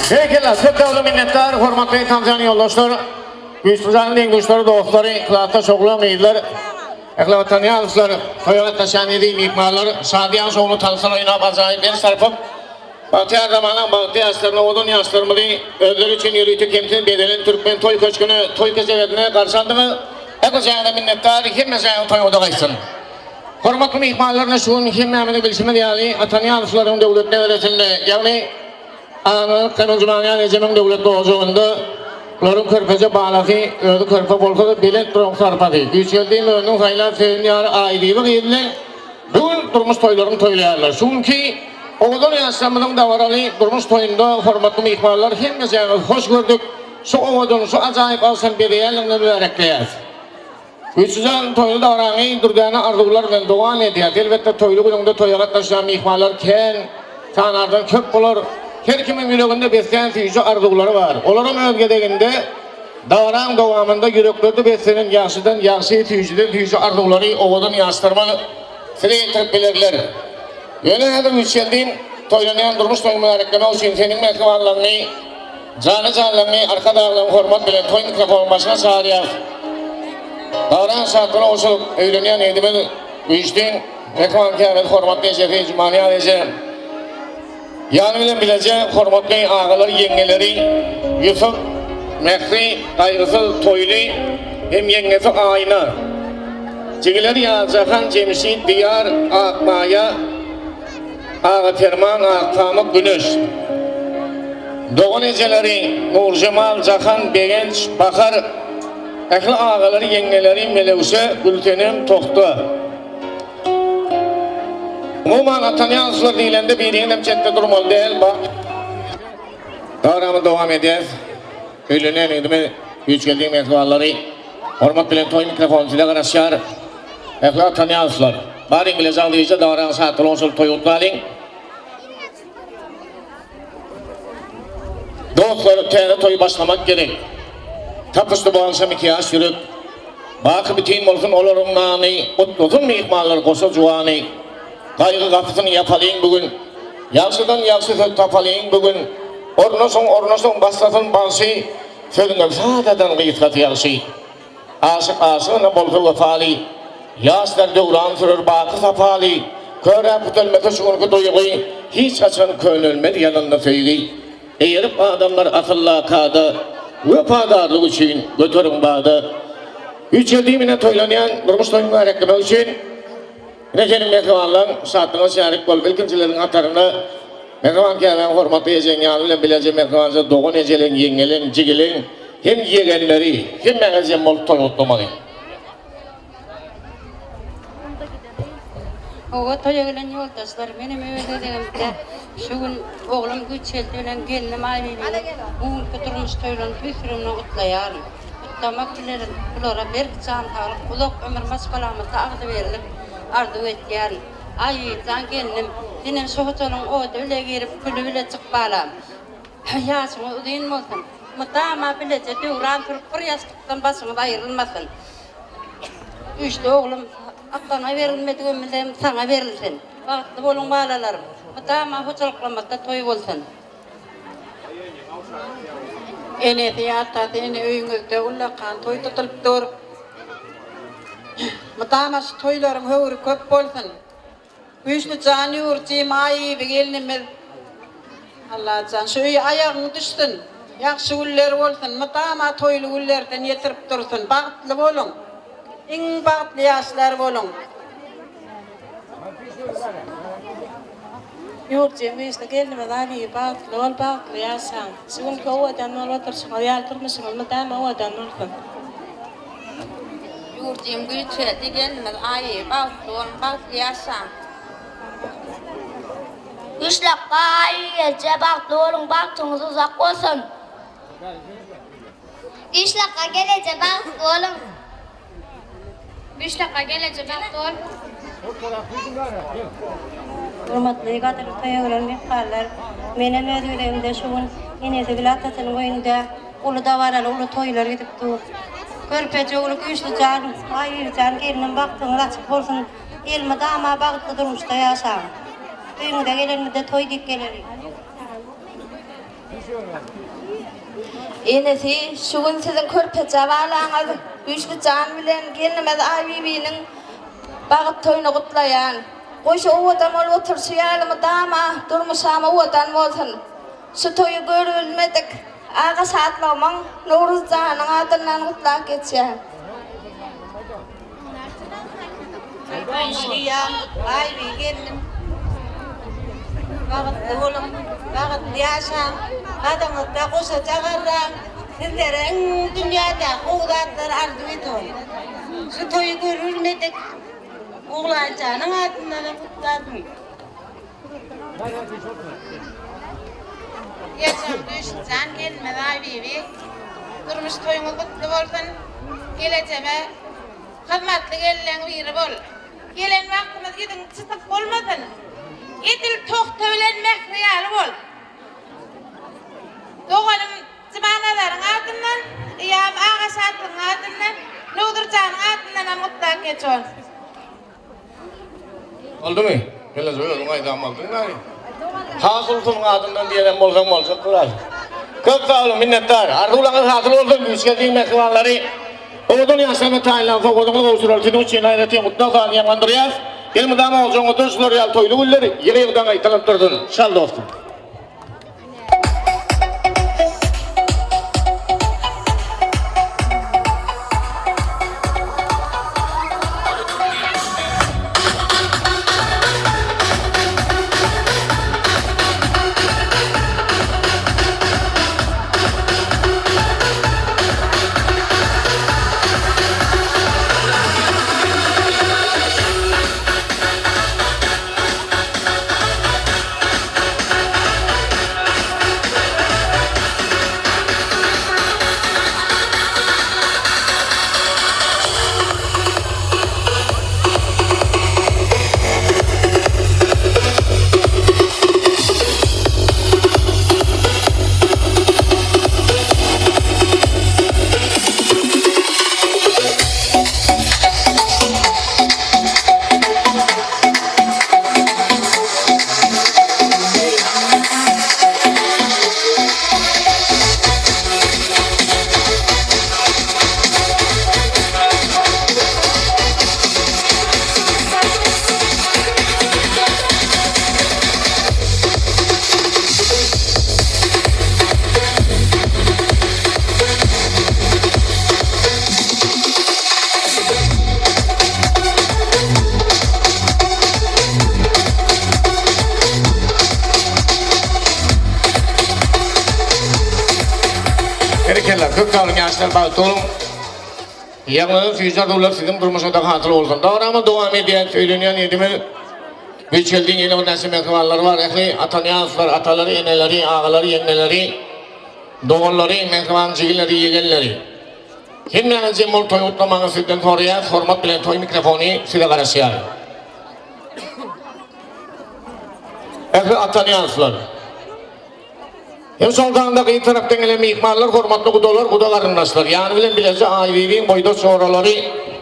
Berekella, köp sag boluň minnetdar, hormatly tanjan ýoldaşlar, güýçli janyň deň-duşlary, dostlary, klasdaş oglan gyzlar, ähli watan ýaşlar, toýa gatnaşýan eziz myhmanlar, şadyýan şowly tanslar oýnap ajaýyp el çarpyp, bagtyýar zamanaň bagtly ýaşlaryny, owadan ýaşlarymyzy özleri üçin ýörite kemsiz bezelen türkmen toý köşgüne, toý kejebesine garşy aldyňyz. Ählijaňyza minnetdar, hemmejaňyň toýy oda gaýtsyn. Hormatly myhmanlar, şu gün hemmämiziň bilşimiz ýaly, Atanyýazowlaryň döwlet neberesinde, ýagny Agalyk Gynanjymanyýaz ejemiň döwletli ojagynda bularyň körpeje balasy, özi körpe bolsa-da belent duran sarpasy, Güýçgeldi özüniň saýlap söýen ýary Aýbibi gyz bilen bu gün durmuş toýlaryny toýlaýarlar. Şu günki owadan ýaşlarymyzyň dabaraly durmuş toýunda hormatly myhmanlar hemmejaňyzy hoş gördük. Şu owadan, şu ajaýyp agşam bezeýänligiňizi mübärekleýäris. Güýçlüjan toýly dabaraňy dürdäne arzuwlar bilen dowam edýär. Elbetde toýly günüňde toýa gatnaşýan myhmanlar kän, sanardan köp bolar. Her kimiň ýüreginde beslän süýji arzuwlary bar. Olaram öz gezeginde dabaraň dowamynda ýüreklerde beslenen ýagşydan ýagşy, süýjüden süýji arzuwlary owadan ýaşlarymyz size ýetirip bilerler. Ýöne häzir Güýçgeldin toýlanýan durmuş toýuny mübäreklemek üçin seniň mähribanlygyňy, Jana-janlaryny Arkadaglaryň hormat bilen toý mikrofonyň başyna çagyrýarys. Dabaraň şatlygyna goşulyp, öýlenýän ýigidimiz Güýçli Mähriban käbesi hormatly ejesi Jumanyýaz eje, ýany bilen bileje hormatly agalary, ýeňňeleri Ýusup, Mähri, Gaýgysyz, Toýly hem ýeňňesi Aýna, jigileri Ýazjahan, Jemşit, Diýar, Akmaýa, Aga Perman, Akpamyk, Güneş. Dogan ejeleri Nurjemal, Jahan, Begenç, Bahar, ähli agalary, ýeňňeleri Melewşe, Gülsenem, Tohta. Umuman, Atanyýazowlar diýlende biriňem çetde durmaly däl. Dabaramyzy dowam edýäs. Öýlenýän ýigidimiz Güýçgeldiň mezbanlary hormat bilen toý mikrofony size garaşýar. Ähli Atanyýazowlar, baryň bile jagdyja dabaraň şatlygyna goşulyp toý gutlalyň. Dostlar, täze toýy başlamak gerek. Tapyşdy bu agşam iki ýaş ýürek. Baky bütin bolsun olaryň nany, gutlasyn myhmanlar goşa juwany. Gaýgy gapysyny ýapalyň bu gün. Ýagşydan ýagşy söz tapalyň bu gün. Ornaşyň, ornaşyň, başlasyn bagşy, Sözüňem sadadan gysgasy ýagşy. Aşyk aşygyna bolsa wepaly, Ýaşlar döwran sürer baky sapaly. Köräp kütelmese şu günki duýgy, Hiç haçan könelmez ýalynly söýgi. Eýerip adamlar asylla kada, Wepadarlyk üçin göteriň bada. Üç ýyl diýmine toýlanýan durmuş toýuny mübäreklemek üçin, Ine seniň mähribanlaň şatlygyňa şärik bolup ilkinjileriň hatarynda mähriban käbäň hormatly ejeň ýany bilen bileje mähribanja dogan ejeleň ýeňňeleň jigileň hem ýegenleri hemmäňiz jem bolup toý gutlamaly. Hawa toýa gelen ýoldaşlar menem öz gezegimde şu gün oglum Güýçgeldi bilen gelnim Aýbibiniň bu günki durmuş toýlaryny tüýs ýüregimden gutlaýaryn. Gutlamak bilerin, bulara berk jan saglyk, uzak ömür, maşgalamyzda agzybirlik arzuw etýärin. Aýjan gelnim, senem şu hojalygyň ody bile girip, küli bile çyk balam. Ýaşyňyz uzyn bolsun. Mydama bileje döwran sürüp, bir ýaşlykdan başyňyz aýrylmasyn. Güýçli oglum, ataňa berilmedik ömür hem saňa berilsin. Bagtly boluň balalarym. Mydama hojalyklarymyzda toý bolsun. Enesi, atasy, ene öýüňizde ullakan toý tutulyp dur. Mydama şu toýlaryň höwri köp bolsun. Güýçli jan ýurjy Maýyby gelnimiz Allajan şu öýe aýagyň düşsün. Ýagşy günler bolsun. Mydama toýly günlerden ýetirip dursun. Bagtly boluň. Iň bagtly ýaşlar boluň. Ýurtjyň güýçli gelnimiz Abiý bagtly bol bagtly ýaşaň. Şu günki owadan bolup oturşyňyz ýaly durmuşyňyz mydama owadan bolsun. Ýurtjyň güýçli gelnimiz Aýy bagtly boluň bagtly ýaşaň. Güýçlakga Aýy gelje bagtly boluň bagtyňyz uzak bolsun. Güýçlakga geleje bagtly boluň. Güýçlakga geleje bagtly bol. Hormatly gadyrly toýa gelen myhmanlar, menem öz gezegimde şu gün enesi bile atasynyň öýünde uly dabaraly uly toýlar gidip dur. Körpeje ogly Güýçli jan, Aýbibijan gelnim bagtyňyz açyk bolsun, elmydama bagtly durmuşda ýaşaň. Öýüňize gelenimizde toý diýip geleliň. Enesi, şu gün siziň körpeje balaňyz Güýçli jan bilen gelnimiz Aýbibiniň bagt toýuny gutlaýan. Goý şu owadan bolup oturyşy ýaly mydama durmuşam owadan bolsun. Şu toýy görübilmedik aga şatlygymyň Nowruz janyň adyndan gutlap geçýän. Güýçli Aýby gelnim. Bagtly boluň, bagtly ýaşaň, gadyňyzda goşaja garraň. Sizlere iň dünýäde gowy zatlary arzuw ediň. Şu toýy görülmedik Oglanjanyň adyndanam gutladym. Ýaşaň Güýçlüjan gelnimiz Aýbibi. Durmuş toýuňyz gutly bolsun. Gelejeme hyzmatly gelinleň biri bol. Gelen wagtymyz ýüzüň çytyk bolmasyn. Edil Togta bilen Mähri ýaly bol. Doganym Jumanazaryň adyndan, Yýam aga Şatlygyň adyndan, Nowdurjanyň adyndanam gutlap geçon. Boldumy? Geleje özüň aýdan bolduň bari. Hasulsynyň adyndan diýenem bolsaň boljak biraz. Köp sag boluň, minnetdar. Arzuwlaryňyz hasyl bolsun, güýç geldiň mähribanlary. Owadan ýaşlaryna taýynlan sowgadyňyzy gowşuraly siziň üçin aýratyn gutlag sazyny ýaňlandyrýas. Elmydama ojagyňyzda şular ýaly toýly günler ýygy-ýygydan gaýtalanyp dursun. Çal dostum. Berekella, köp sag boluň ýaşlar bagtly boluň. Ýaňlanan süýji arzuwlar siziň durmuşyňyzda hasyl bolsun. Dowamy dowam edýär, söýlenýän ýedimiz Güýçgeldiň ýene birnäçe mähribanlary bar. Ähli Atanyýazowlar, atalary, eneleri, agalary, ýeňňeleri, doganlary, mähriban jigileri, ýegenleri. Hemmäňiz jem bolup toý gutlamagyňyzy sizden soraýas, hormat bilen toý mikrofony size garaşýar. Ähli Atanyýazowlar. Hem şol sanda gyz tarapdan gelen myhmanlar, hormatly gudalar, guda garyndaşlar, ýany bilen bileje Aýbibiň boýdaş joralary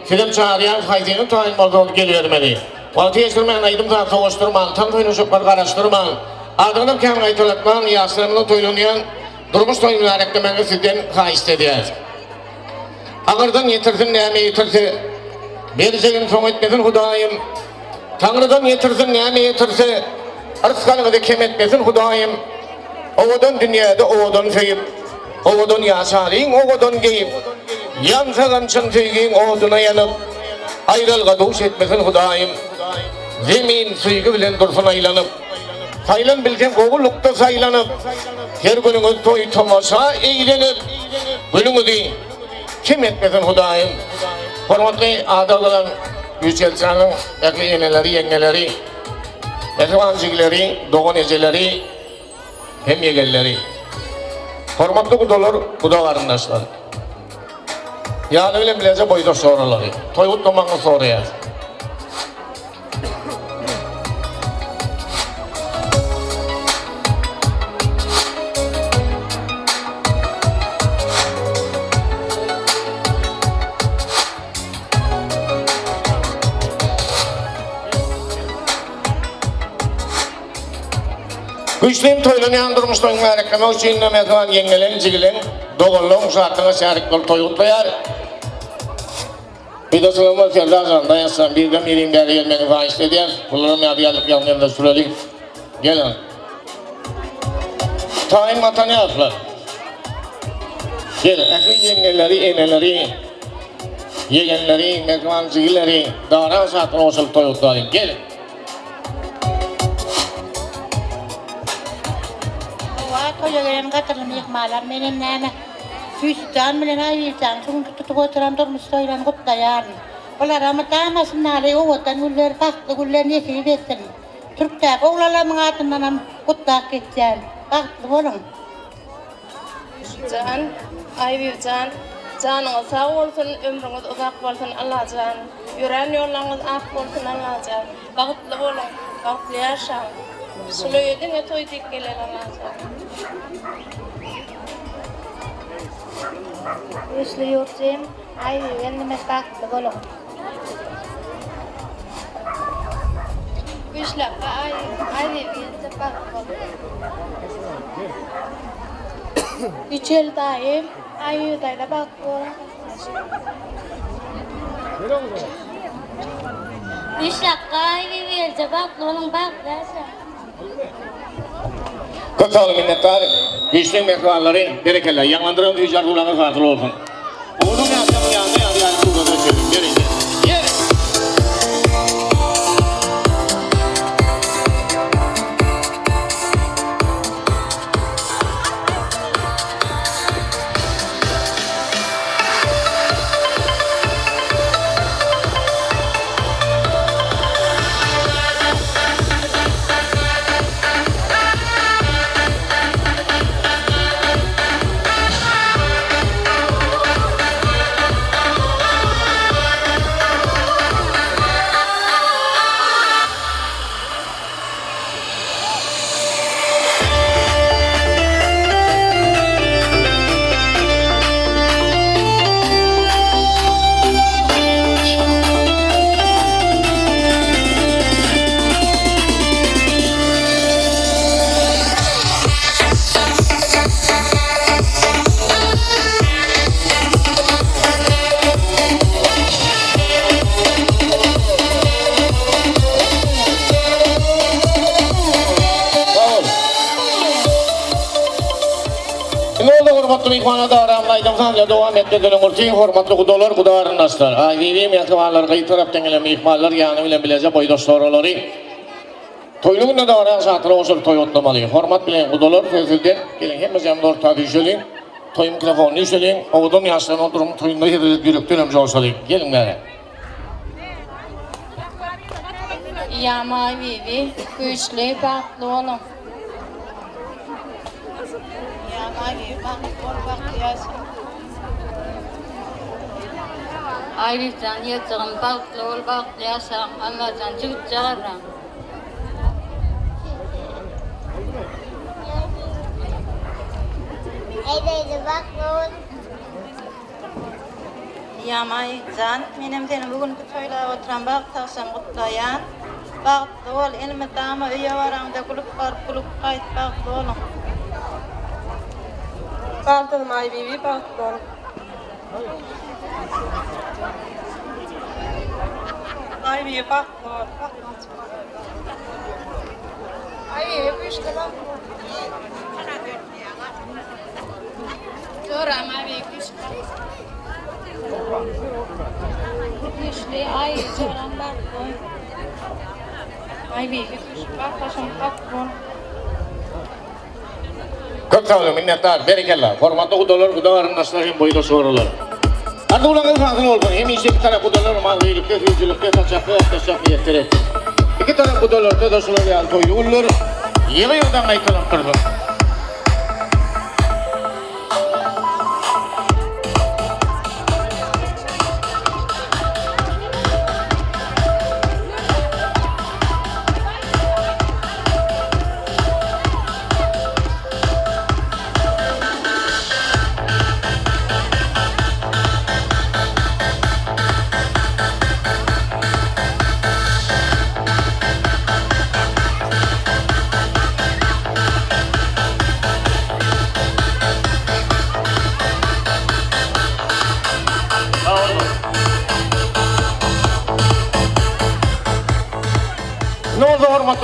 sizem çagyrýarys, haýsyňyz taýyn bolsaňyz gelibermeli. Wagty geçirmän, aýdym-saz sowaşdyrman, tans oýnaşyklar garaşdyrman, adyňyzam kän gaýtalatman, ýaşlarymyzyň toýlanýan durmuş toýuny mübäreklemegiňizi sizden haýyşt edýäris. Aňyrdan ýetirsin näme ýetirse, berjegini soň etmesin Hudaýym. Taňrydan ýetirsin näme ýetirse, Yrsgalyňyzy kem etmesin Hudaýym. Owadan dünýäde owadan söýüp, Owadan ýaşalyň owadan geýip, Ýansagam çyn söýgiň oduna ýanyp, Aýralyga duş etmesin Hudaýym. Zemin söýgi bilen dursun aýlanyp, Saýlan bilseň gowulykda saýlanyp, Her günüňiz toý-tomaşa eýlenip, Günüňizi kem etmesin Hudaýym. Hormatly ady agzalan Güýçelçanyň ähli eneleri, ýeňňeleri, mähriban jigileri, dogan ejeleri hem ýegenleri. Hormatly gudalar, guda garyndaşlar. Ýany bilen bileje boýdaş joralary. Toý gutlamagyňyzy soraýas. Güýçlim toýlanýan durmuşda mübäreklemek üçin-de mähriban ýeňňeleň, jigileň, doganlaň şatlygyna şärik bolup toý gutlaýar. Videoçylygymyz Serdar jan, daýançjan birden biriň bäri gelmegini haýyşt edýäs. Bularam ýadygärlik ýagny süreliň. Geliň. Taýyn watan ýaşlar. Gel, ähli ýeňňeleri, eneleri, ýegenleri, mähriban jigileri dara şatlyga goşulyp toý gutlalyň. Geliň. Hawa, toýa gelen gadyrly myhmanlar, menem näme, Süýsüjan bilen Aýbibijany şu günki tutup oturan durmuş toýlaryny gutlaýaryn. Olara mydama şundaly owadan günler, bagtly günler nesip etsin. Türkdäki oglanlarymyň adyndanam gutlap geçýän. Bagtly boluň! Jan, Aýbibjan, janyňyz sag bolsun, ömrüňiz uzak bolsun Allajan. Ýörän ýollaryňyz ak bolsun Allajan. Bagtly boluň, bagtly ýaşaň. Şul öýe diňe toý diýip geler Allajan. Güýçli ýurtjym, Aýbibi gelnimiz bagtly boluň. Güýçli akga Aýbibi gelnje bagtly boluň. Güýçeli daýym, Aýbibi daýza bagtly boluň. Güýçli akga Aýbibi gelnje bagtly boluň, bagtly ýaşaň. Köp sag boluň minnetdar. Güýçli mähribanlary berekella. Ýaňlandyran süýji arzuwlaryňyz hasyl bolsun. Owadan ýaşlaryň ýanyna ýaly ýaly surata düşeliň. Geliň. Gel. Sag bol. Indi bolsa hormatly myhmana daramly aýdym sazla dowam etmezden öňürti hormatly gudalar, guda garyndaşlar, Aýbibi mähribanlar, gyz tarapdan gelen myhmanlar ýany bilen bileje boýdaş joralary toýly günde dara şatyra goşulyp toý gutlamaly. Hormat bilen gudalar söz sizden. Geliň hemmejemiz orta düşeliň. Toý mikrofonyny düşeliň. Owadan ýaşlaryň oturyň toýunda hezil edip ýürekdenem joşalyň. Geliň bäri. Ýamaý bibi güýçli bagtly boluň. Ýamaý bibi bagtly bol bagtly ýaşa. Aýbibjan ýetjigim bagtly bol bagtly ýaşa Allajan jigitje garraň. Eý bagtly bol. Ýamaý jan, menem seni bu günki toýlap oturan bagtly agşam gutlaýan. Bagtly bol, elmydama öýe baraňda gülüp baryp, gülüp gaýt, bagtly boluň. Baldyzym Aýbibi bagtly bol. Aýbibi bagtly bol. Aýbibi güýçli bagtly bol. Joram Aýbibi güýçli Güýçli Aý joram bagtly bol. Aýbibi güýçli bagtlaşyň bagtly bol. Köp sag boluň, minnetdar, berekella. Hormatly gudalar, guda garyndaşlar hem boýdaş joralar. Arzuwlaryňyz hasyl bolsun. Hemişe iki tarap gudalar mazyýlykda, süýjülikde, saçakda otlaşjak miýesser etsin. Iki tarap gudalarda-da şular ýaly toýly günler ýygy-ýygydan gaýtalanyp dursun.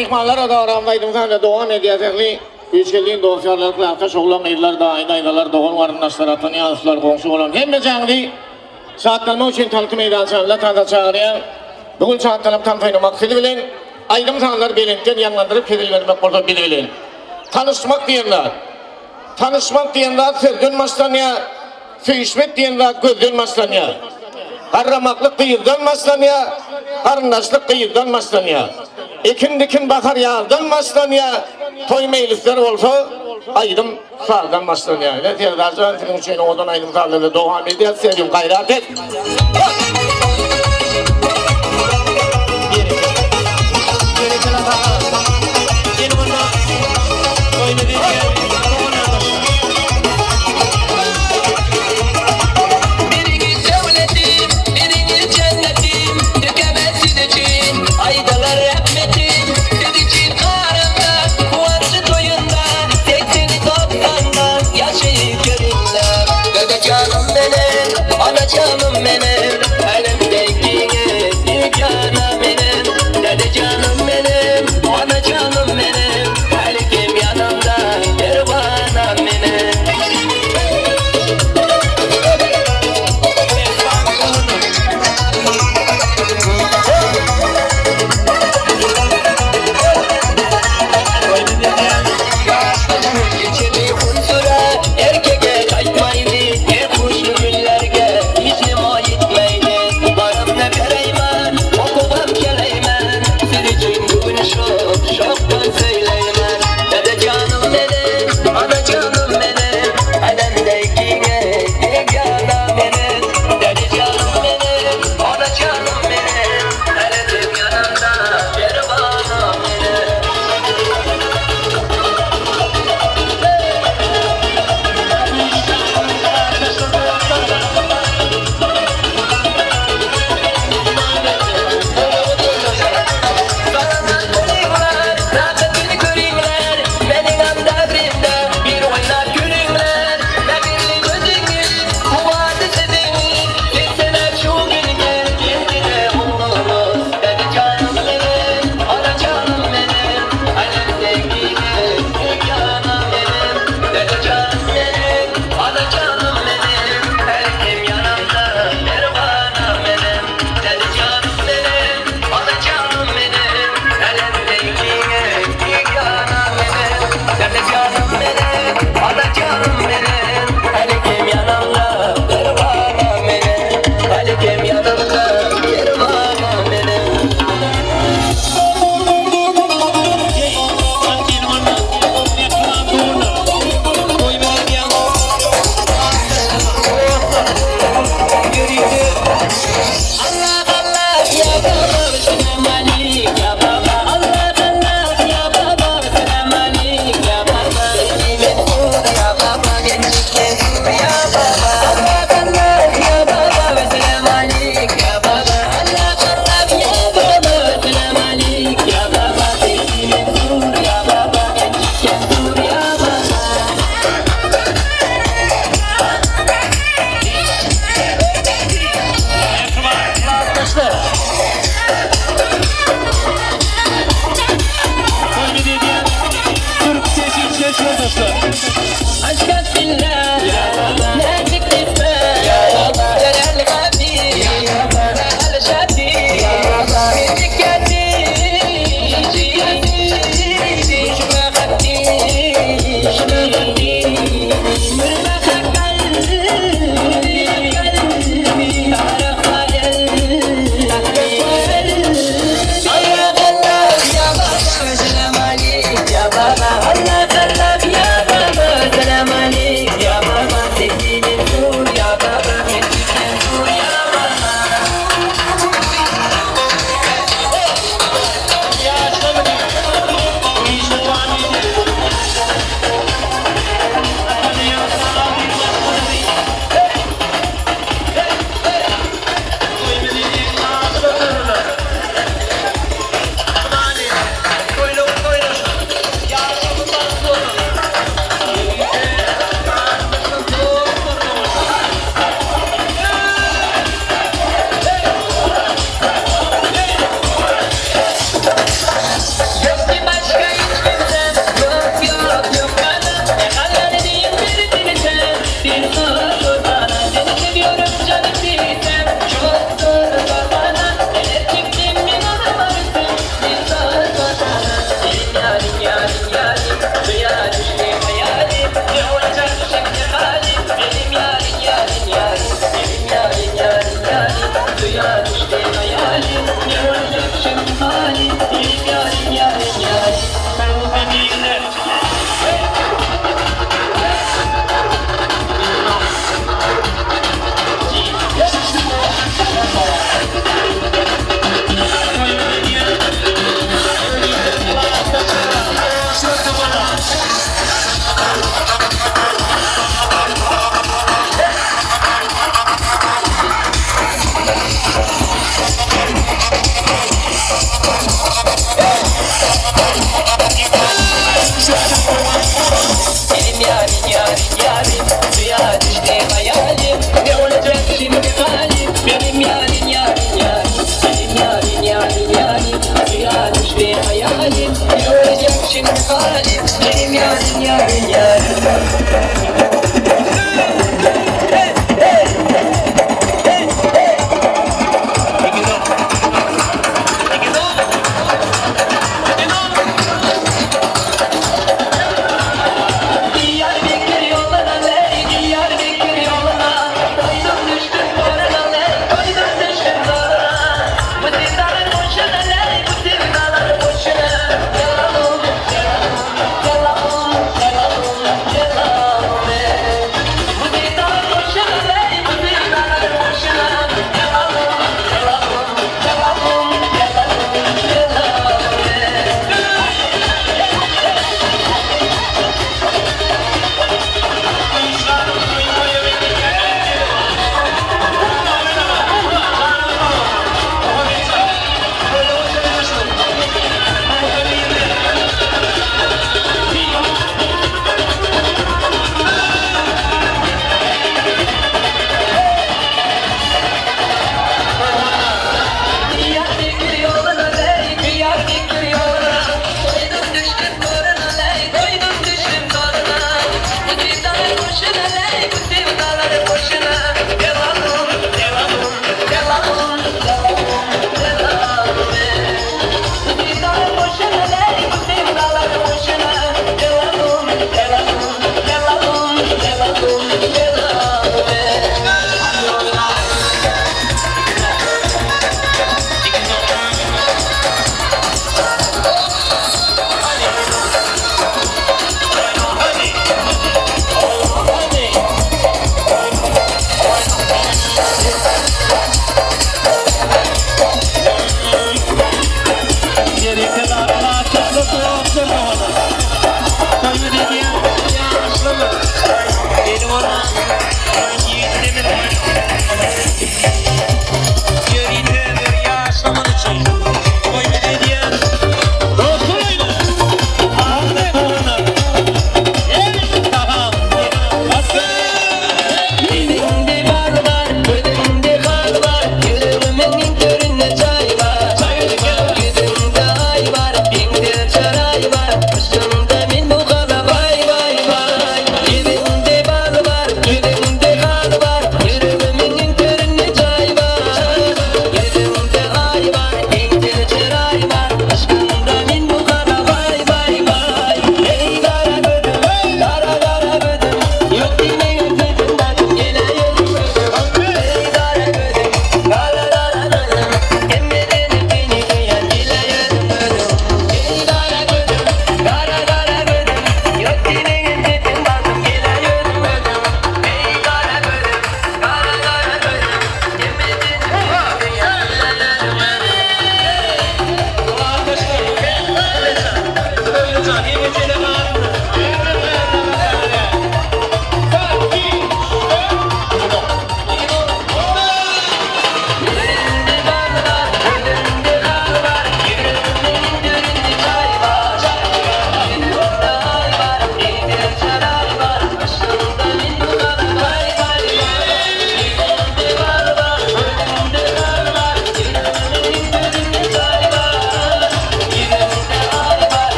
myhmanlar dabaramyz aýdym-sazda dowam edýär. Ähli güýç-gelin dost-ýarlar, klasdaş oglan-gyzlar, daýy-daýzalar, dogan-garyndaşlar, ata-nyýazlar, goňşy bolan hemmejaňyzy şatlanmak üçin tagty meýdançamyza tansa çagyrýan. Bu gün şatlanyp tans oýnamak siz bilen, aýdym-sazlary belentden ýaňlandyryp hezil bermek bolsa biz bilen. Tanyşmak diýen zat. Tanyşmak diýen zat sözden başlanýar. Söýüşmek diýen zat gözden başlanýar. Garramaklyk gyzdan başlanýar, garyndaşlyk gyzdan başlanýar. Ekin-dikin bahar ýazdan başlanýar, toý-meýlisler bolsa aýdym sazdan başlanýar. Ine Serdar jan siziň üçin owadan aýdym-sazlarda dowam edýär. Serim gaýrat et. Biriňiz döwletim, biriňiz jennetim, Tükenmez siz üçin aýdylar rehmetim. Siz üçin garamda, guwançly toýunda, Segseni togsanda ýaşaýyp ýörünler. Dadajanym meniň, anajanym meniň. Benim yarim yarim yarim Suya düştü hayalim Ne olacak şimdi halim Benim yarim yarim yarim Benim yarim yarim yarim Suya düştü hayalim Ne olacak şimdi halim Benim yarim yarim yarim Diyarbakır yoluna ley, Diyarbakır yoluna Koydum düştüm borana ley, koydum düştüm zoruna Bu sevdalar boşuna ley, bu sevdalar boşuna Yalan oldu, yalan oldu, yalan oldu, yalan oldu, yalan oldu.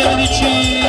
gelin için.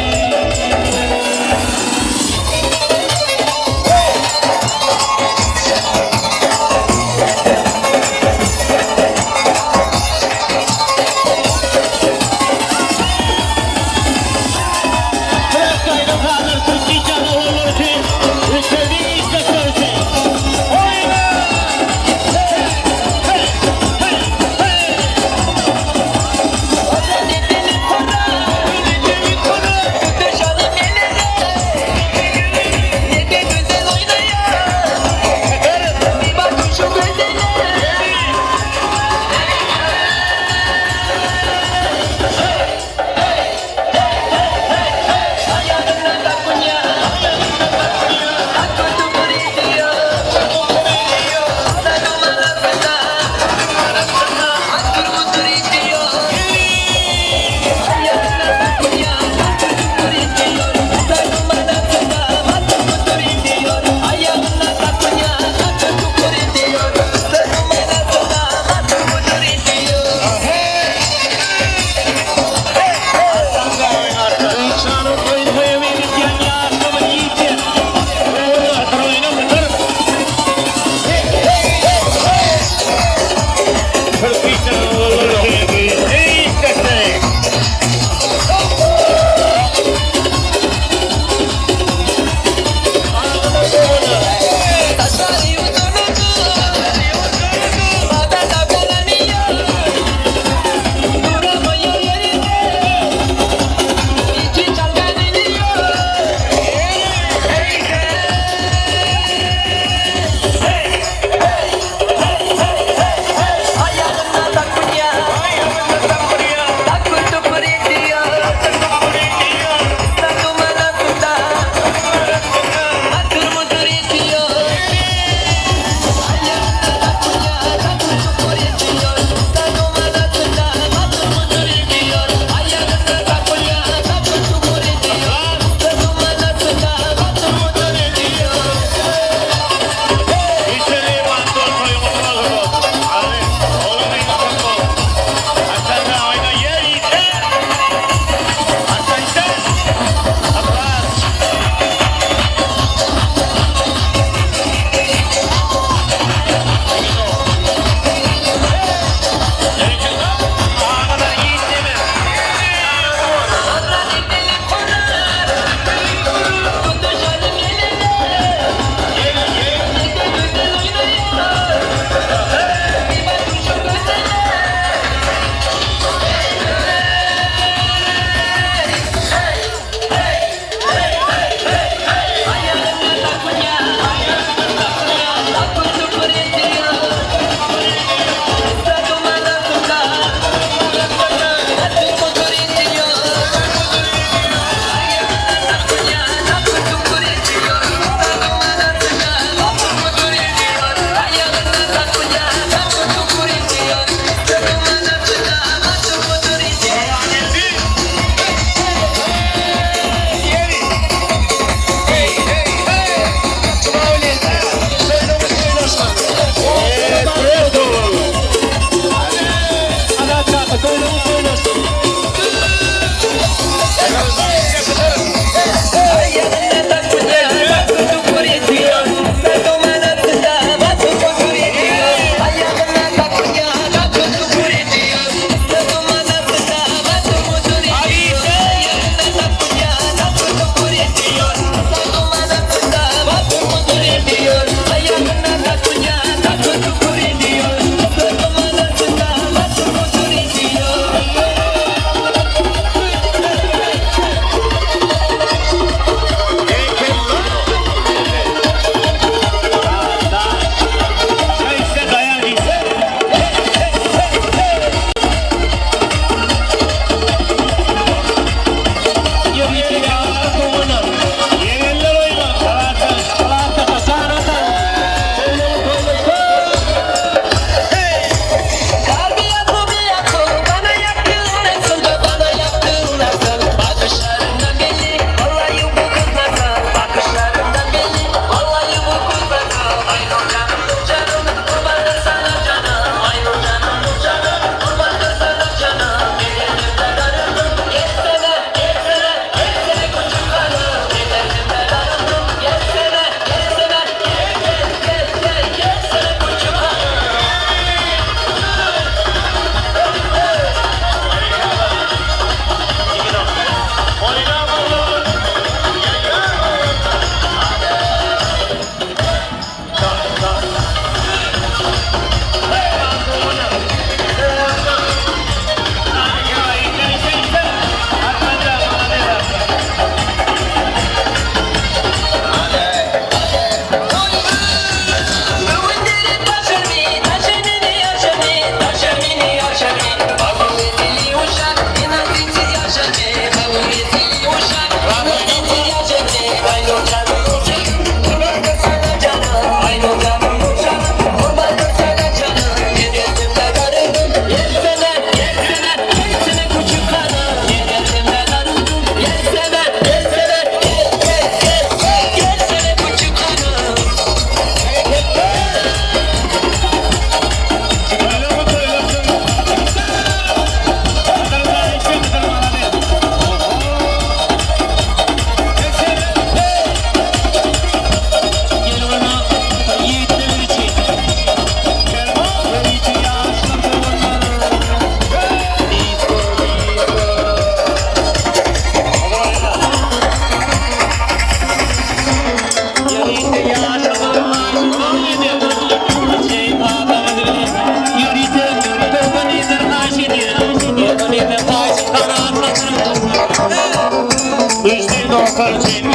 dostlar üçin.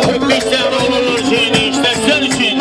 Köp işleýän oglanlar üçin, işdeşler üçin.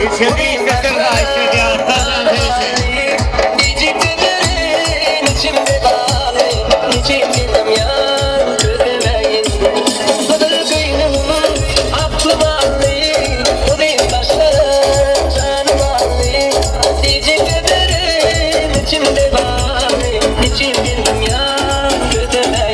Güýçli Gijikdirin içimde galy Niçin bilmem ýar kösemäýin Gyzyl köýnegim aklym aldy Uzyn saçlaryň janym aldy Gijikdirin içimde galy Niçin bilmem ýar kösemäýin.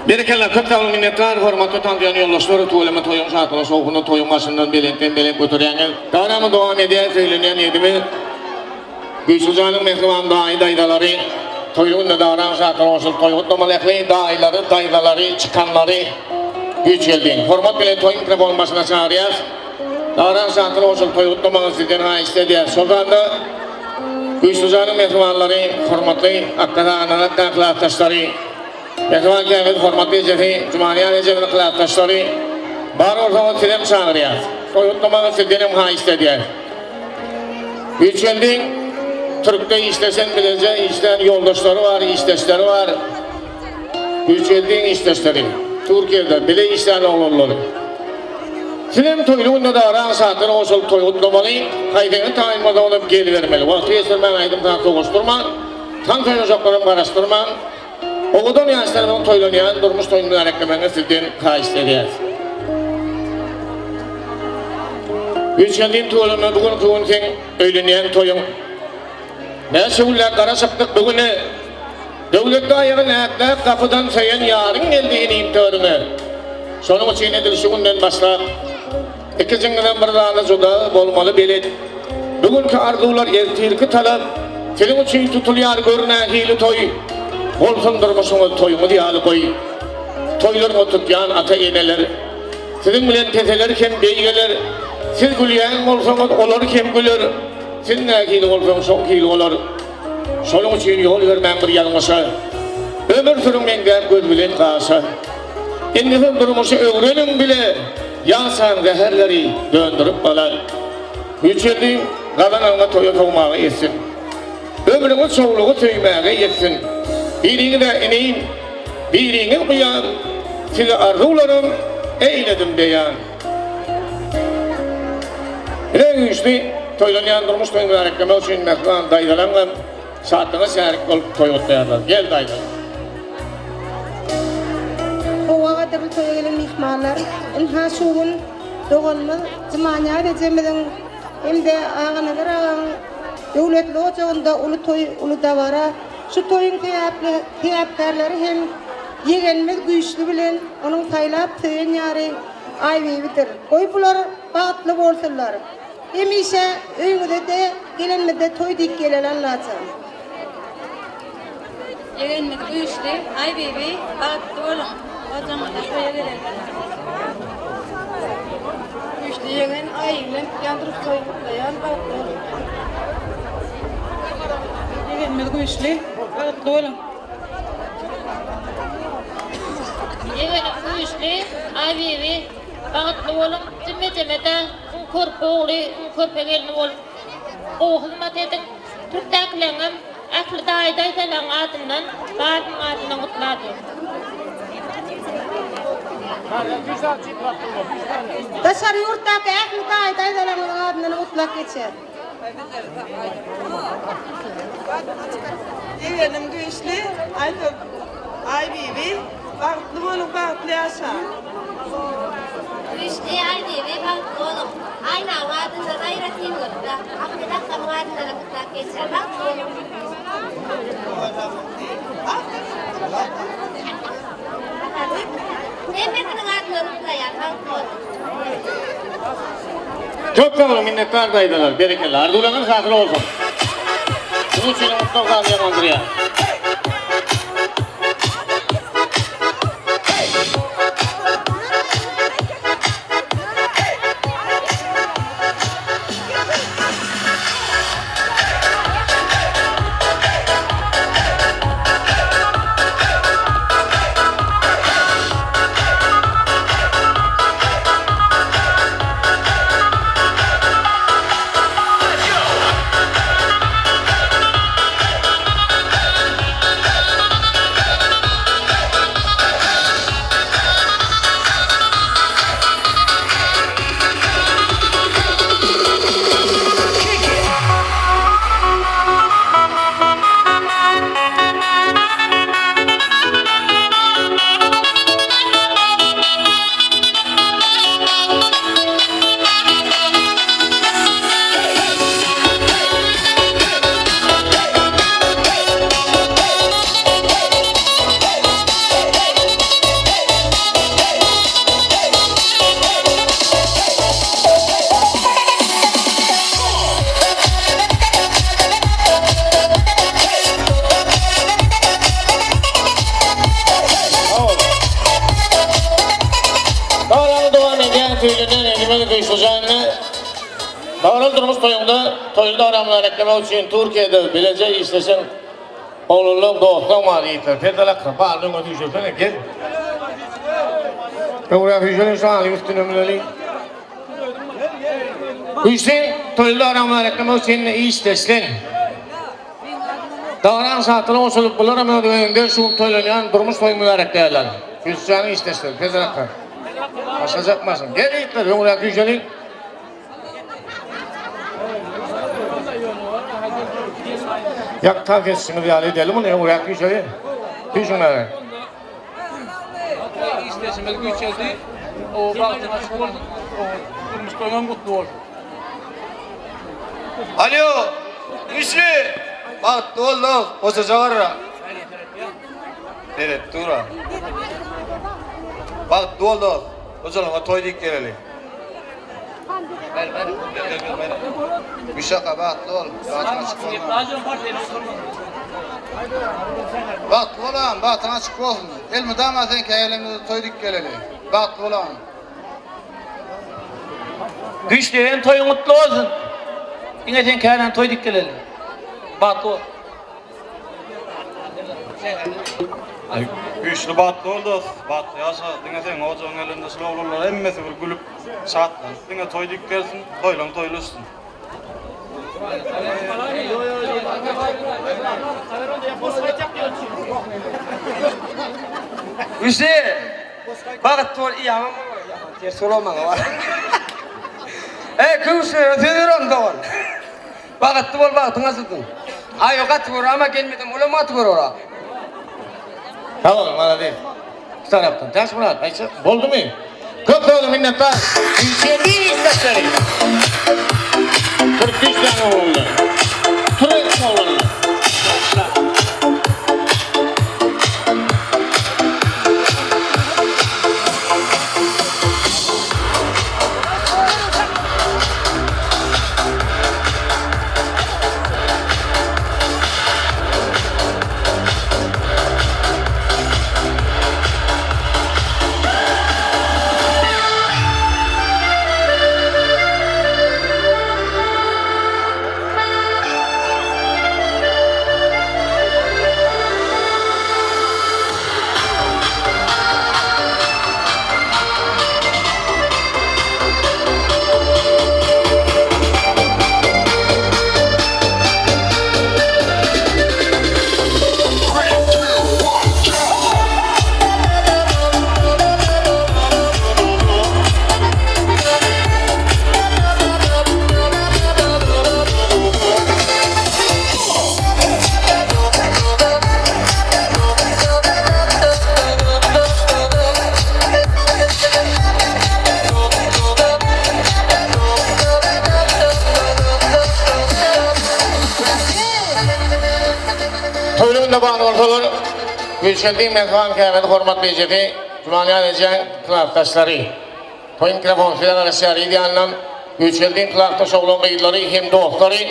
Berekella köp sag boluň minnetdar hormatly tanzýan ýoldaşlar tüweleme toýuň şatlygy şowhuny toýuň başyndan belentden belent göterýäňiz. Dabaramy dowam edýär söýlenýän ýigdimiz Güýçlüjanyň mähriban daýy daýzalary toýly günde dabaraň şatlygyna goşulyp toý gutlamaly ähli daýylary daýzalary çykanlary güýç geldi hormat bilen toý mikrofonyň başyna çagyrýas dabaraň şatlygyna goşulyp toý gutlamagyňyzy sizden haýyşt edýäs şol sanda Güýçlüjanyň mähribanlary hormatly Akgazanatda klasdaşlary Mähriban kämiz hormatly ejesi Jumanyýaz ejemiziň klasdaşlary bar bolsaňyz sizem çagyrýas toý gutlamagyňyzy sizdenem haýyşt edýäs. Güýçgeldiň Türkde işleşen bileje işlän ýoldaşlary bar, işdeşleri bar. Güýçgeldiň işdeşleri, Türkiýede bile işlän oglanlary. Sizem toýly günde daraň şatlygyna goşulyp toý gutlamaly, haýsyňyz taýyn bolsaňyzam gelibermeli. Wagty geçirmän aýdym-saz sowaşdyrman, tans oýnajaklaram garaşdyrman, owadan ýaşlarymyzyň toýlanýan durmuş toýuny mübäreklemegiňizi sizden haýyşt edýäris. Güýçlendim tüweleme bu günki gün seň öýlenýän toýuň. Näçe günläp garaşypdyk bu güne. Döwletli aýagyn ätläp gapydan söýen ýaryň geldi inim törüňe. Şonuň üçin edil şu günden başlap ikijiňizem bir zada juda bolmaly belet. Bu günki arzuwlar ertirki talap siziň üçin tutulýar gör nähili toý. Bolsun durmuşyňyz toýuňyz ýaly goý. Toýlaryňy tutýan ata-eneler. Siziň bilen peseler hem beýgeler, Siz gülýän bolsaňyz, olar hem güler, Siz nähili bolsaňyz, şol hili bolar. Şonuň üçin ýol bermäň bir ýalňyşa, Ömür sürüň meňzäp göz bilen gaşa. Indi siz durmuşy öwreniň bile, Ýaşaň zäherleri döndürip bala. Güýçeldi, gazananyňa toýa sowmaga ýetsin. Ömrüňiz şowlugy söýmäge ýetsin. Biriňiz-ä inim, Biriňiz uýam, Size arzuwlarym eýledim beýan. Ine güýçli toýlanýan durmuş toýuny mübäreklemek üçin mähriban daýzalaňam şatlyga şärik bolup toý gutlaýarlar. Gel daýza. Howa gadyrly toýa gelen myhmanlar, ynha şu gün doganymyz Jumanyýaz ejemiziň hem-de Aganazar agaň döwletli ojagynda uly toý, uly dabara. Şu toýuň sebäpli sebäpkärleri hem ýegenimiz Güýçli bilen onuň saýlap söýen ýary Aýbibidir. Goý bular bagtly bolsunlar. Hemişe öýüňize-de gelenimizde toý diýip geleli Allajan. Ýegenimiz Güýçli, Aýbibi bagtly boluň. Ojagyňyza toýa geleli. Güýçli ýegen Aýy bilen tutýan durmuş toýuny gutlaýan bagtly boluň. Ýegenimiz güýçli, bagtly boluň. Ýegenim güýçli, Aýbibi, bagtly boluň, jümmejemede iň körpe ogly, iň körpe gelni bolup gowy hyzmat ediň. Türkdäkileňem ähli daýy-daýzalaň adyndan, barynyň adyndan gutladym. Daşary ýurtdaky ähli daýy-daýzalaryňyzyň adyndan gutlap geçer. Ýegenim güýçli Aýsöz Aýbibi bagtly boluň bagtly ýaşaň. Güýçli Aýbibi bagtly boluň. Aýnaň adyndan aýratyn gutla. Ahmet akgamyň adyndanam gutlap geçýän bagtly boluň. Hemmesiniň adyndan gutlaýan bagtly boluň. Köp sag boluň minnetdar daýzalar berekella arzuwlaryňyz hasyl bolsun. Siziň üçin gutlag saz ýaňlandyrýar. Ýegenimiz Güýçlüjany dabaraly durmuş toýunda toýly dabara mübäreklemek üçin Türkiýede bileje işleşen oglanlaň dostlaň bar ýigitler. Perdeli akga baryny öňe süýşürsene gel. Öňräk süýşeliň şu alyň üstüne müneliň. Güýçli toýly dabara mübäreklemek üçin işleşseň. Dabaraň şatlygyna goşulyp bularam öz öýünde şu gün toýlanýan durmuş toýuny mübärekleýärler. Güýçlüjanyň işdeşleri Perdeli akga. Başlajak maşyn. Gel ýigitler, öňräk süýşeliň. Ýak tans edişiňiz ýaly edeli muny, öňräk süýşeliň. Süýşüň bäri. Işdeşimiz güýçeldi. O bagtyň açyk bolsun. O durmuş toýuň gutly bolsun. Alo, güýçli. Bagtly bol dost, goşaja barra. Seret dura. Bagtly bol dost. Hojalygyňa toý diýip geleli. Müşaka bagtly bol. Bagtyň açyk bolsun. Bagtly bol agam, bagtyň açyk bolsun. Elmydama seňkä gelenimizde toý diýip geleli. Bagtly bol agam. Güýçlügem toýuň gutly bolsun. Diňe seňkä gelen toý diýip geleli. Bagtly bol. Güýçli bagtly bol dost, bagtly ýaşa, diňe seň ojagyň elinde şul oglanlar hemmesi bir gülüp, şatlanyp diňe toý diýip gelsin, toýlaň toýlaşsyn. Güýçli bagtly bol ýaman bolma ýaman ters bolar maňa bar. Eý güýçli söz bererin dogan. Bagtly bol bagtyň açylsyn. Aýo gaty gör ama gelmesem olam gaty gör ora. Sag boluň malades. Şu tarapdan Täçmyrat aýtjak boldumy? Köp sag boluň minnetdar. Üçendi işdeşleri. 43 tane oglanlar. Türk oglanlar. Toýlugynda bar bolsalar, Gülşendiň mähriban käbesi hormatly ejesi Jumanyýaz ejäň klasdaşlary. Toý mikrofon size garaşýar yz ýanyndan Gülşendiň klasdaş oglan gyzlary hem dostlary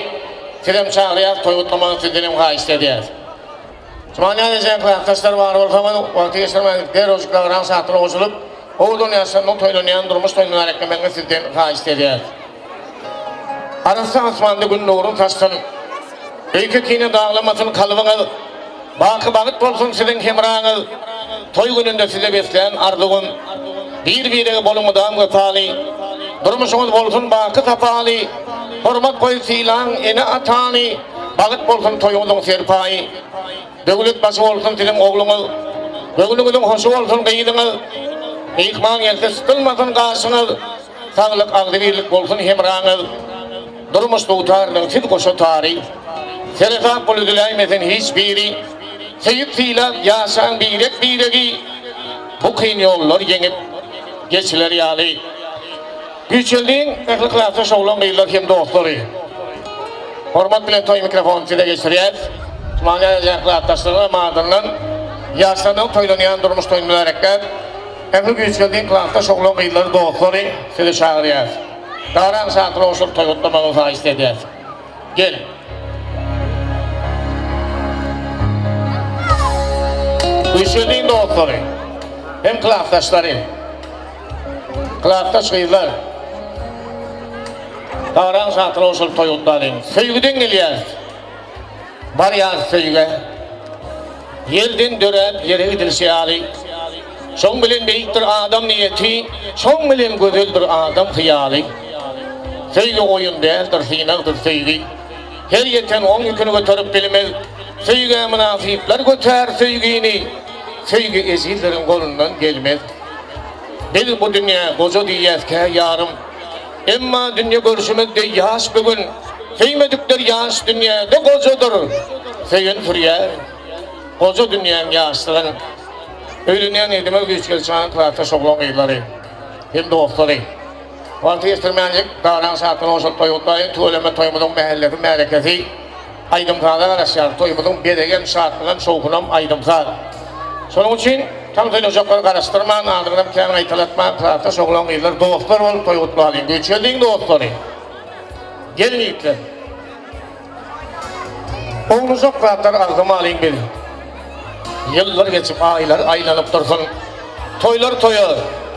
sizem çagyrýas toý gutlamagyňyzy sizdenem haýyşt edýäs. Jumanyýaz ejäň klasdaşlary bar bolsaňyz wagty geçirmän derrewjik dabaraň şatlygyna goşulyp owadan ýaşlarynyň toýlanýan durmuş toýuny mübäreklemegiňizi sizden haýyşt edýäs. Arassa asmanda gün nurun saçsyn. Öýke-kine daglamasyn kalbyňyz. Baky bagt bolsun siziň hemraňyz. Toý gününde size beslän arzuwym. Bir-birege boluň mydam wepaly. Durmuşyňyz bolsun baky sapaly. Hormat goýup sylaň ene-atany. Bagt bolsun toýuňyzyň serpaýy. Döwlet başy bolsun siziň ogluňyz. Göwnüňiziň hoşy bolsun gyzyňyz. Myhman gelse sypylmasyn gaşyňyz. Saglyk agzybirlik bolsun hemraňyz. Durmuş dutarynyň siz goşa tary. Seresap bol üzüläýmesin hiç biri. Söýüp sylap ýaşaň birek biregi. Bu kyn ýollar ýeňip geçiler ýaly. Güýçeldiň ähli klasdaş oglan gyzlar hem dostlary. Hormat bilen toý mikrofonyny size geçirýäs. Jumanyýaz ejäň klasdaşlarynyň adyndan ýaşlarynyň toýlanýan durmuş toýuny mübärekläp, ähli Güýçgeldiň klasdaş oglan gyzlary dostlary sizi çagyrýas. Dabaraň şatlygyna goşulyp toý gutlamagyňyzy haýyşt edýäs. Gel. Güýçgeldiň dostlary hem klasdaşlary. Klasdaş gyzlar. Dabaraň şatyna goşulyp toý gutlalyň. Söýgüden gelýäris. Barýarys söýgä. Ýerden döräp ýere gidilşi ýaly. Şoň bilen beýikdir adam niýeti, şoň bilen gözeldir adam hyýaly. Söýgi oýun däldir, synagdyr söýgi. Her ýeten oň ýüküni göterip bilmez. Söýgä mynasyplar götär söýgini, Söýgi ejizleriň golundan gelmez. Biz bu dünýä goja diýýäs kä ýarym. Emma dünýe görşümiz deý ýaş bu gün. Söýmedikler ýaş dünýäde gojadyr. Söýen sürýär goja dünýäň ýaşlygyn. Öýlenýän ýigdimiz Güýçgelçanyň klasdaş oglan gyzlary hem dostlary. Wagty geçirmänjik Danaň şatlygyna goşulyp toý gutlaýyn. Tüweleme toýumyzyň mähellesi, märekesi aýdym-saza garaşýar. Toýumyzyň bezegem, şatlygam, şowhunam aýdym-saz. Şonuň üçin tans oýnajaklary garaşdyrman, adyňyzam kän gaýtalatman, klasdaş oglan-gyzlar dostlar bolup toý gutlalyň. Güýçgeldiň dostlary! Geliň ýigitler! Ownujak zatlar arzymalyň biz. Ýyllar geçip aýlar aýlanyp dursun. Toýlar toýa,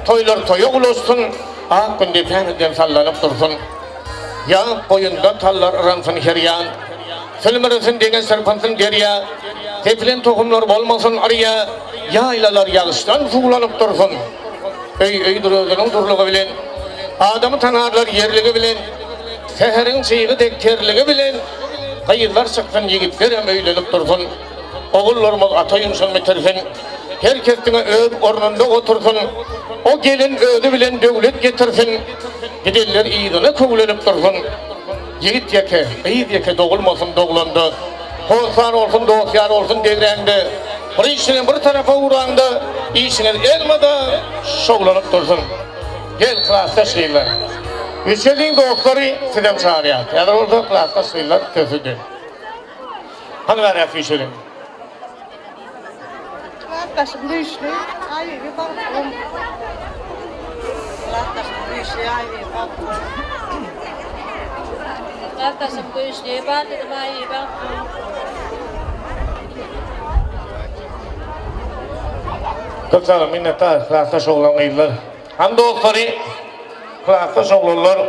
toýlar toýa ulaşsyn, Ak gün depämizden sallanyp dursun. Ýap boýunda tallar yransyn her ýan. Sülmüresin deňiz çyrpynsyn derýa. Sepilen tohumlar bolmasyn yrýa, Ýaýlalar ýagyşdan suwlanyp dursun. Öý öýdür özüniň durlugy bilen, Adamy tanarlar ýerligi bilen. Säheriň çygy dek terligi bilen Gyzlar çyksyn, ýigitlerem öýlenip dursun. Ogullarymyz ata ýumşuny bitirsin. Her kes diňe öz ornunda otursyn. O gelen özi bilen döwlet getirsin. Gidenler yzyna köwlenip dursun. Ýigit ýeke, gyz ýeke dogulmasyn doglanda. Hossar bolsun, dost-ýar bolsun degräňde. Bir işiňi bir tarapa uraňda, işiňiz elmyda şowlanyp dursun. Gel klasdaş gyzlar. Üçeliň dostlary sizem çagyrýas. Häzir bolsa klasdaş gyzlar sözsüzdi. Hany bäräk süýşeliň. Klasdaşym güýçli, Aýbibi bagtly bol. Klasdaşym güýçli, Aýbibi bagtly bol. Klasdaşym güýçli, baldyzym Aýbibi bagtly bol. Köp sag boluň minnetdar klasdaş oglan gyzlar. Hany dostlary klasdaş oglanlar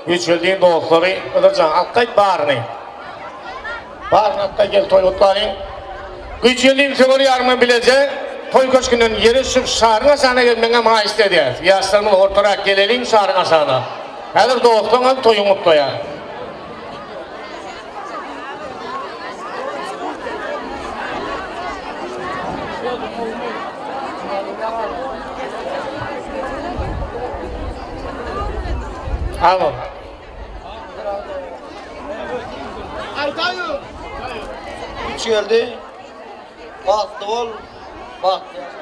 Güýçgeldiň dostlary Yzyrjan alyp gaýt baryny. Baryny alyp gaýt gel toý gutlalyň. Güýçgeldiň söwer ýaryňa bileje toý köşgünden ýere düşüp şaryň aşagyna gelmegiňem haýyşt edýäs. Ýaşlarymyz ortarak geleliň şaryň aşagyna. Häzir dostlaňam toýuňy gutlaýar. Al. Üç geldi. Bagtly bol. Bagtly ýaşa.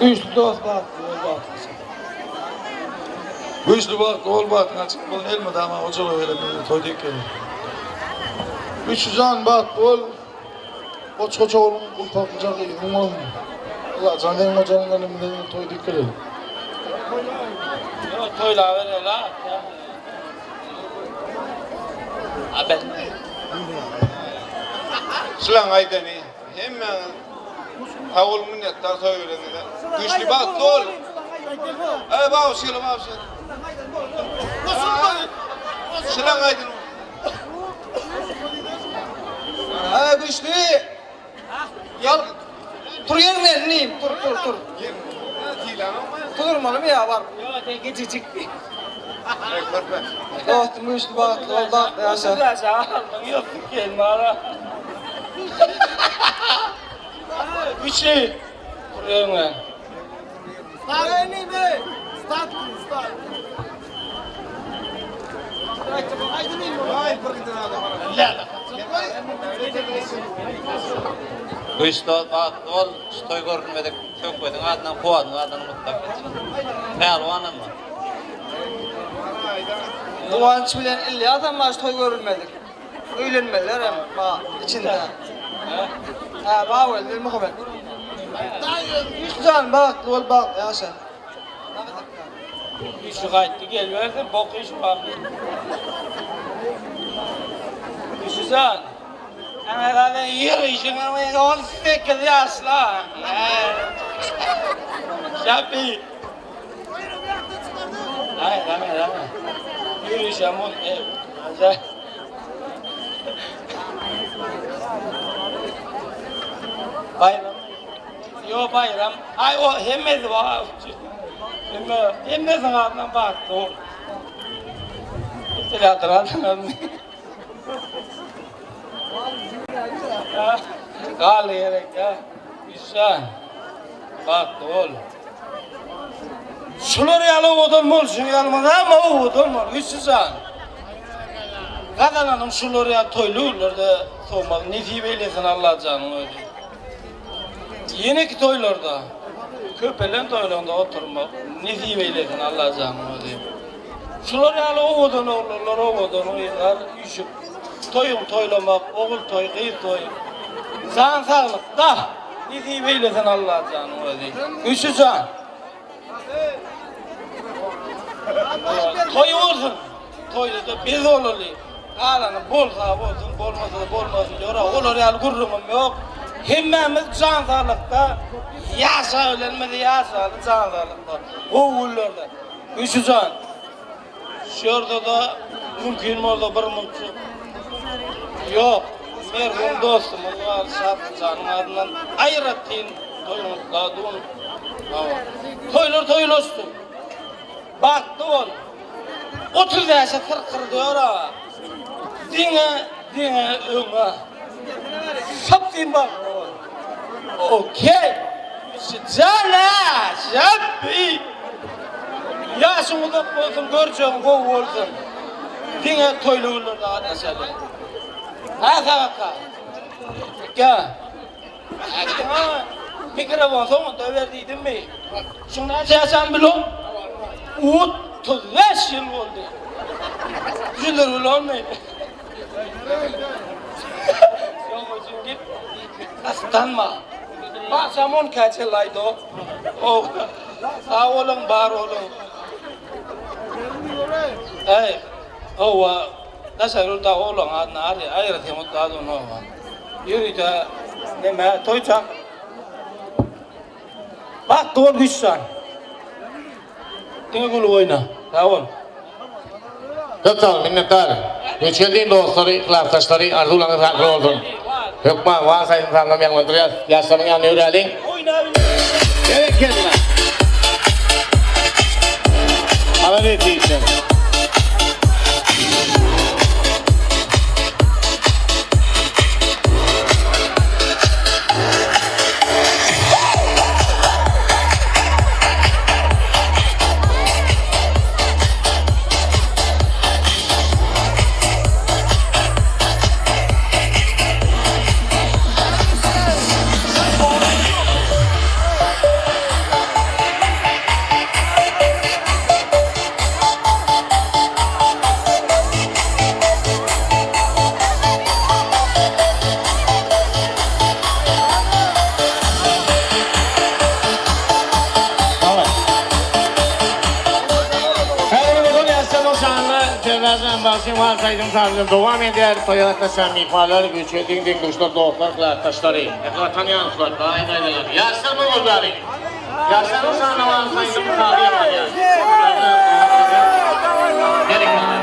Güýçli dost bagtly bol bagtyň açyk. Güýçli bagtly bol bagtyň açyk bolsun elmydama ojaga gelenimizde toý dek geler. Güýçli jan bagtly bol. Goç-goç ogluň gulpaklyja gyzyň bolsun. Allajan seniň ojagyňa gelenimizde toý dek geler. Toýlabereli. Şulaň aýdany hemmäňiz sag boluň minnetdar toý bereniňize. Güýçli bagtly bol. Eý bagyş gel bagyş gel. Şulaň aýdany. Eý güýçli. Ýal tur ýerinden inim tur tur tur. Turmalymy ýa bar. Ýok sen kiçijik. Dostum güýçli bagtly bol bagtly ýaşa. Ýok gelmara. Güýçli. Tur ýeriňden. Güýçli ol, bagtly bol, şu toý görünmedik Söhbediň adyndan, Kuwadyň adyndan gutlap geçýän. Pälwanam bar. Guwanç bilen Ylýasam bar şu toý görülmedik. Öýlenmeliler hem bar içinde. Hä, bar welin Muhammet. Güýçli jan bagtly bol, bagtly ýaşa. Işi gaýtdy gelibersin bok iş barmy. Işijan. Ana galan ýer işiň 18 ýaşla. Şapi. Ay, dame, dame. Yürüyüşem ol. E, Bayram. Yo bayram. Ay o hemmesi var. Hemme, hemmesinin adından baktı o. Mesela Gal gerek ya. Güçjan. Bagtly bol. Şular ýaly owadan bolşuň ýalmaz ama owadan bol Güçjan. Gazananyň şular ýaly toýly günlerde sowmagy nesip eýlesin Allajanyň özi. Ýeneki toýlarda köpelen toýlaryňda oturmak nesip eýlesin Allajanyň özi. Şular ýaly owadan oglanlar, owadan gyzlar üýşüp toýuň toýlamak, ogul toý, gyz toý. Jan saglykda nesip eýlesin Allajanyň özi. Güşi jan. Toý bolsun. Toýda-da biz bolaly. Galany bolsa bolsun, bolmasa-da bolmasyn ýora. Olar ýaly gürrüňim ýok. Hemmämiz jan saglykda ýaşabilenimiz ýaşaly jan saglykda. Gowy günlerde. Güşüjan, şu ýerde-de mümkin bolsa bir munçuk Ýok, merhum dostumyz bar, Şatlyjanyň adyndan aýratyn toýuň gutladym. Hawa. Toýlar toýlaşsyn. Bagtly bol. 35-e syrkyrdy ora. Diňe, diňe öňe. Sapsyn bagtly bol. Okey. Jana, şapbi. Ýaşyň uzak bolsun, görjegiň gowy bolsun. Diňe toýly günlerde gatnaşaly. Ha sagaka. Gel. Ha, mikrofon soňunda ber diýdimmi? Şuň näçe ýaşan bilon? 35 ýyl boldy. Jüdür bilonmy? Şoň üçin git. Gyssanma. Bagşam on käçelaýdy. Oh. Sag boluň, bar boluň. Eý, hawa, daşary ýurtdaky oglaň adyna aýratyn gutladym hawa. Ýörite neme, toý çak. Bagtly bol Güçjan. Diňe gülüp oýna. Sag bol. Köp sag bol, minnetdar. Güýçgeldiň dostlary, yhlasdaşlary, arzuwlaryňyz hasyl bolsun. Hökman wals aýdym sazynam ýaňlandyrýas. Ýaşlaryň ýanyna ýöräliň. Berekella. Malades ýigitler. Serdarjan bagşyň wals aýdym sazyny dowam edýär. Toýa gatnaşýan myhmanlar, güýçli deň-duşlar, dostlar, klasdaşlary, ähli watan ýaşlar, daýy-daýzalar, ýaşlar doganlary. Ýaşlaryň şanyna wals aýdym sazy ýaňlanýar. Berekella.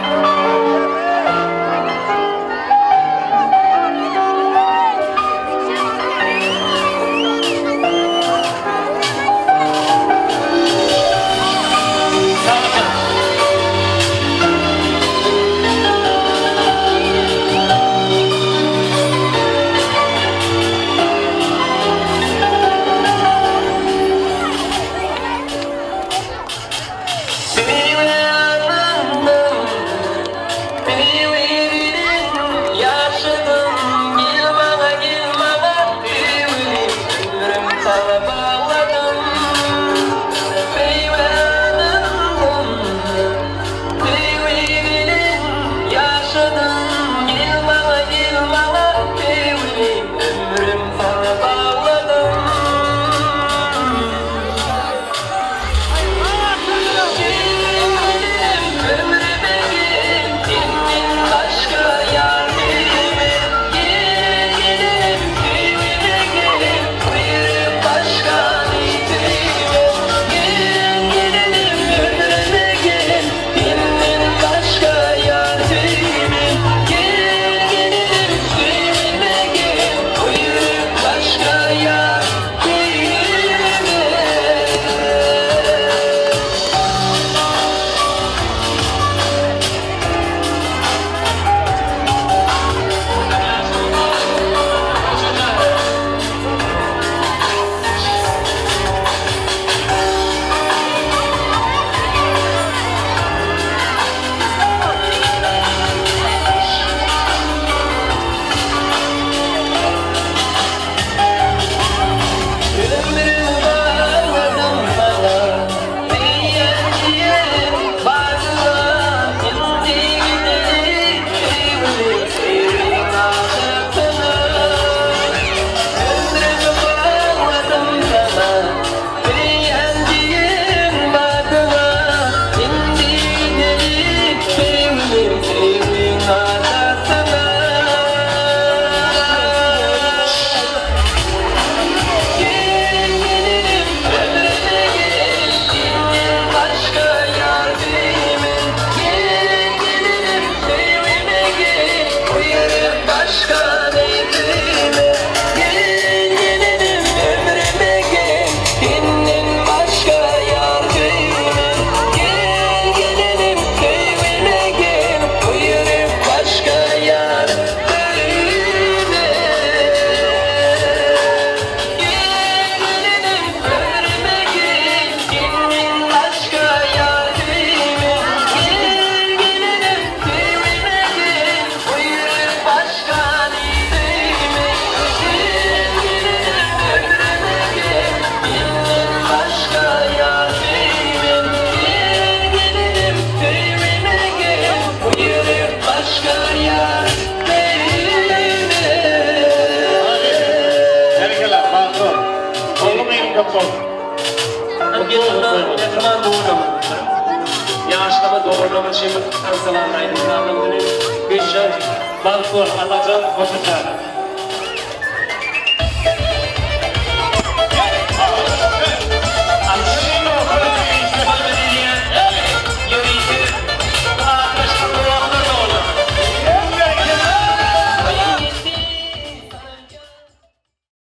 bolsun. Mähriban doganlarymyz, ýaşlama doganlarymyz şeýle tansalan aýdym-sazlar bilen Güýçjan bagtly bol, Allajan hoşa çagyr.